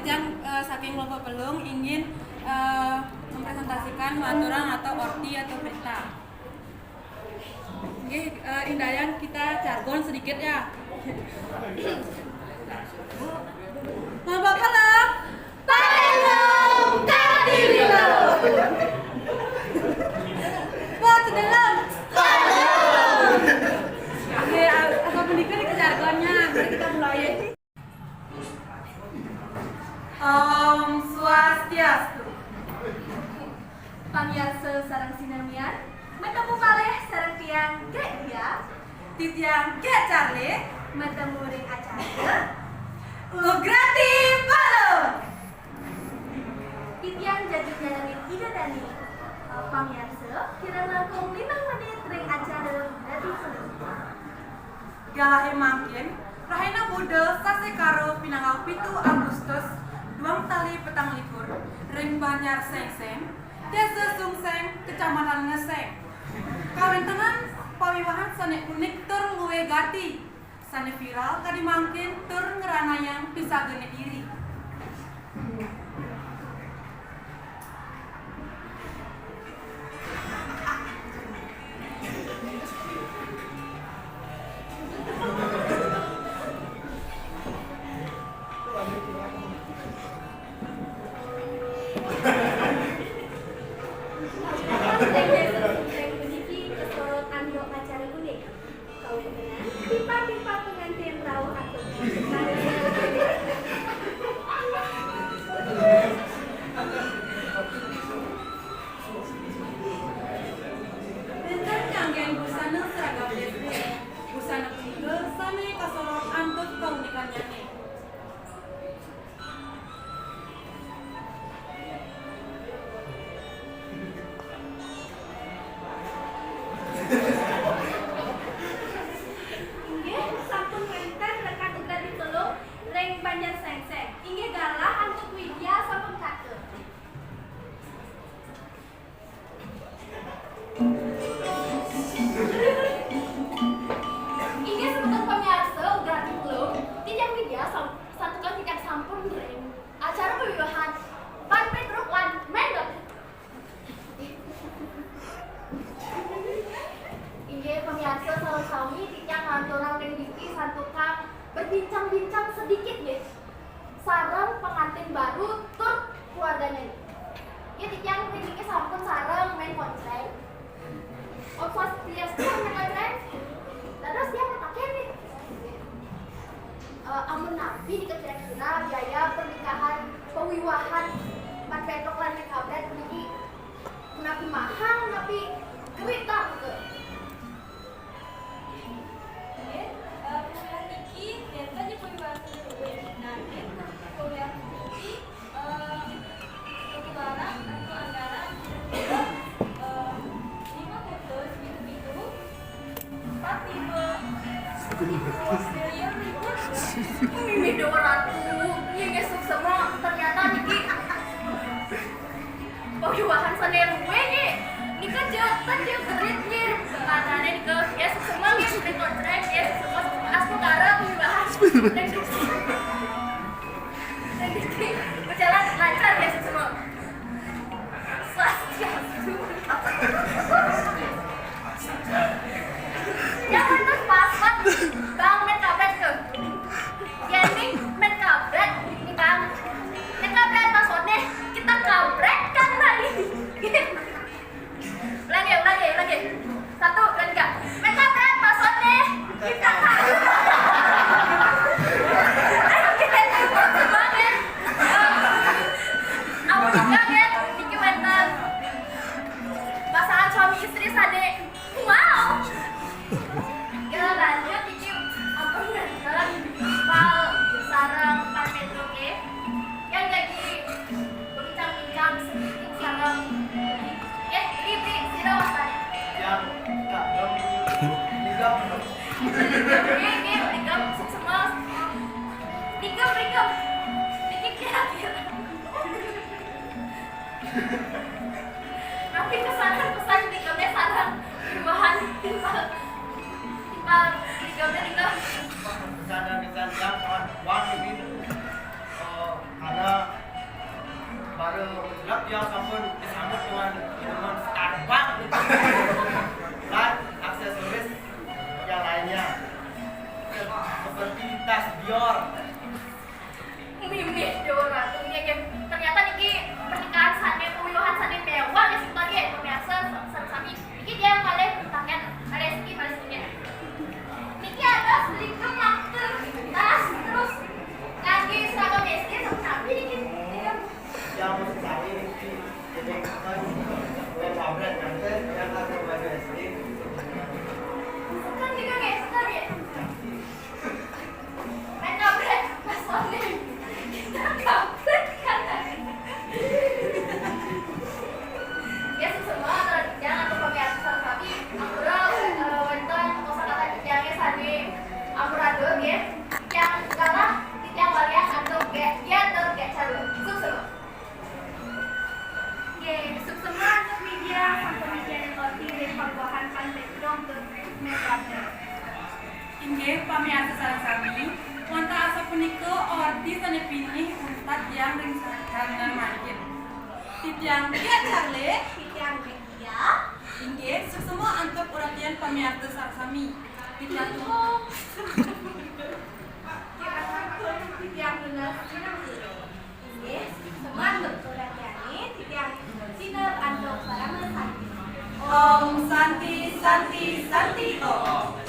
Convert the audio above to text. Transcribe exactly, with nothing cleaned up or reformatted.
Yang eh, saking kelompok pelung ingin eh, mempresentasikan pelaturan atau orti atau berita. Nggih, eh, indayan kita jargon sedikit ya. Kelompok pelung. Palelung kadiri lung. Wah, sedelem. Palelung. Oke, asal menikah nih jargonnya. Mari kita mulai. Om Swastiastu. Pamiarsa sareng sinamian, matemu malih sareng tiang Gék Dia. Titiang Gék Charlie. Matemu ring acara Ugrati Palung. Titiang jagi nyarengin Ida Dani. Eh, pamiarsa, kirang langkung limang menit ring acara Ugrati Palung. Galahé mangkin, rahina Buda sasih Karo pinanggal pitu Agustus duang tali petang likur ring Banjar Sengseng, Désa Sungseng, Kecamatan Ngeseng. Kawéntenan pawiwahan sané unik tur luwih gati, sané viral kadi mangkin tur ngranayang pisagané iri. Teng desa Sungseng puniki kasorot antuk acara unik. Kawéntenan pipa-pipa pangantén rauh atur. Wénten kanggén busana seragam S D. Busana punika sané kasorot antuk kaunikannyané. Inggih, sampun wénten rekan Ugrati Palung ring Banjar Sengseng. Inggih galah antuk Widya sampun katur. Inggih semeton pamiarsa, Ugrati Palung, titiang Widya sam-, santukan titiang sampun ring acara pawiwahan Pan Pétruk lan Mén Gablet. Inggih pamiarsa sareng sami, titiang ngaturang ring driki santukan berbincang-bincang sedikit nggih. Sareng pengantin baru tur keluarganya. Nggih, titiang mriki sampun sareng Mén Koncreng. Om Swastiastu, Mén Koncreng. Dados titiang matakén nih. Eh, amun napi nika kira-kira biaya pernikahan, pawiwahan Pan Pétruk lan Mén Gablet niki napi mahal, napi kerit ta nika? Nggih, eh, pilihan niki nénten nyepuhi warsa luwih. Nanging pilihan niki, eh, katularang antuk anggaran kira-kira, eh, lima ratus pitu pitu empat lima miliar ribu. Mimih Déwa Ratu, nggih, nggih, suksema. Ternyata niki pawiwahan sané luwih nggih. Nika jatan ya berit nggih. Makane nika ya suksema nggih, Mén Koncreng ya suksema, suksema. Astungkara pawiwahan. Ning niki, ning niki berjalan lancar ya suksema. Swastiastu. Ya, terus pas, pas. Bang, Mén Gablet ke. Yéning Mén Gablet, ini kan. Mén Gablet maksudnya kita kampret kan tadi. Ulangi, ulangi, ulangi. Satu, dua, tiga. Mén Gablet maksudnya kita kampret. Ayo, kita ikut semangat. Apa juga ya? Niki wénten pasangan suami istri sané. Wow. Ya, lanjut iki ampun wénten Pal sareng Pan Pétruk nggih. Yang lagi berbincang-bincang sedikit sareng nggih, Bri, Bri, sira wastane. Yang kagem. Nggih, nggih, nggih, suksema. Nggih, nggih. Niki kira-kira. Tapi kesan-kesan di kami sareng perubahan timpal, timpal di kami nika. Kesan-kesan yang wah ini, eh, ada Yang sampun disambut dengan minuman Starbucks dan aksesoris yang lainnya, seperti tas Dior. Mimih Dora tuh dia, ternyata niki pernikahan sané, pawiluhan sané méwah ya, sing pakai pemirsa sami. Niki dia malih pakaian, malih siki, malih siki. Niki ada selikum, masker, tas, terus nganggé seragam S D sama nabi niki. Iya. Ya, maksud saya ini, jadi kan, bukan pabrik, kan, saya yang ada baju S D. Kan juga nggak suka ya? Main kampret, Mas Sony. Kita kampret, kan? Ya, semua kalau jangan lupa ya, tapi aku udah, eh, wonten kosakata titiangé sané amburadul, ya. Yang galak, titiang walian atau gak, ya, atau gak calon. Sukses. Nggih, suksema antuk media sampun media ngerti ring panggohan Pandeglang tur Megabel. Inggih, pamiarsa sareng sami, wantah asapunika orti sané pinih untat yang ring sareng mangkin. Titiang Tia Charlie. Titiang Media. Inggih, suksema antuk uratian pamiarsa sareng sami. Titiang Titiang Luna Sinambi. Inggih, semantuk uratiané, titiang Sina Panto Parama Santi. Om Santi, Santi, Santi, Om.